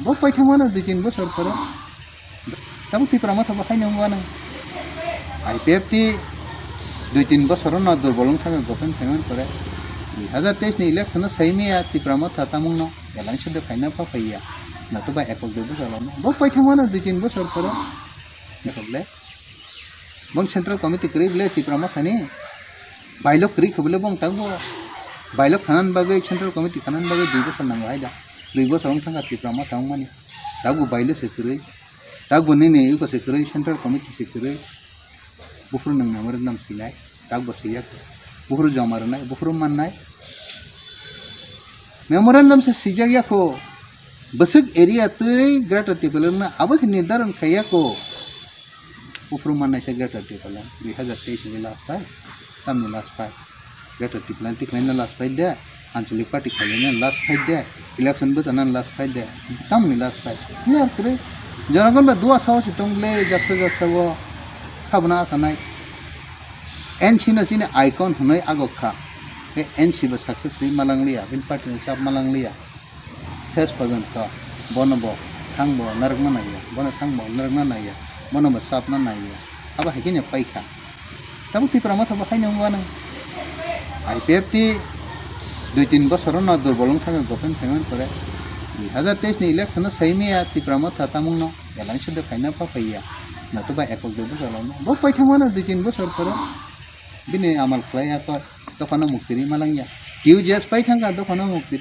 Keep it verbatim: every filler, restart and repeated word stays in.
Bo pai thangmano dui tin bosor pore. Tabuk Tipra Motha bo haino wngmano. I P F T dui tin bosor no durbol wng thangkha government phaimani pore. Dui hazar teis ni election o sai maya Tipra Motha tamungno alliance de phaina pha phaiya. Natoba ekok de bosor no. Bo pai thangmano dui tin bosor pore. Ekok le. Bong central committee kwrwi bwle Tipra Mothani. Bailok kwrwi khe bwle bong tabuk. Bailok khanani bagwi central committee khanani bagwi dui bosor nango hai da. Dui bosor wng thangkha Tipra Motha wngmani. Tabuk bailok se kwrwi. Tabuk nini iko se kwrwi central committee se kwrwi. Buphuru nwng memorandum swinai. Tabuk bo swijak. Buphuru joma rwnai. Buphuru mannai. Memorandum se swijak yakho. Bwswk area twi Greater Tipraland no abo se nirdaron khai yakho. Buphuru mannai se Greater Tipraland dui hazar teis ni last fight, tamni last fight. Greater Tipraland tikhlaina last fight de, Anchalik party khlaina last fight de, election bwchana last fight de, tamni last fight. Clear kwrwi. Jonogon ba dua sao se tong le, jaksa jaksa o sabna asanai. N C no chini icon hwnwi agok kha. Be N C bo success se malang liya, bini party ni sap malang liya. Ses porjonto bono bo thangbo narwkna naiya, bono thangbo narwkna naiya, bono bo chapna naiya. Abo hai khe no paikha. Tabuk Tipra Motha bo haino wngmano. I P F T dui tin bosor no durbol wng thangkha government phaimani pore. Dui hazar teis ni election o sai maya Tipra Motha tamungno alliance de phaina pha phaiya. Natoba ekok de bosor no. Bo pai thangmano dui tin bosor pore. Bini amal khlai ya kho. Dophano mukti ri malang ya. Q G S pai thangkha dophano mukti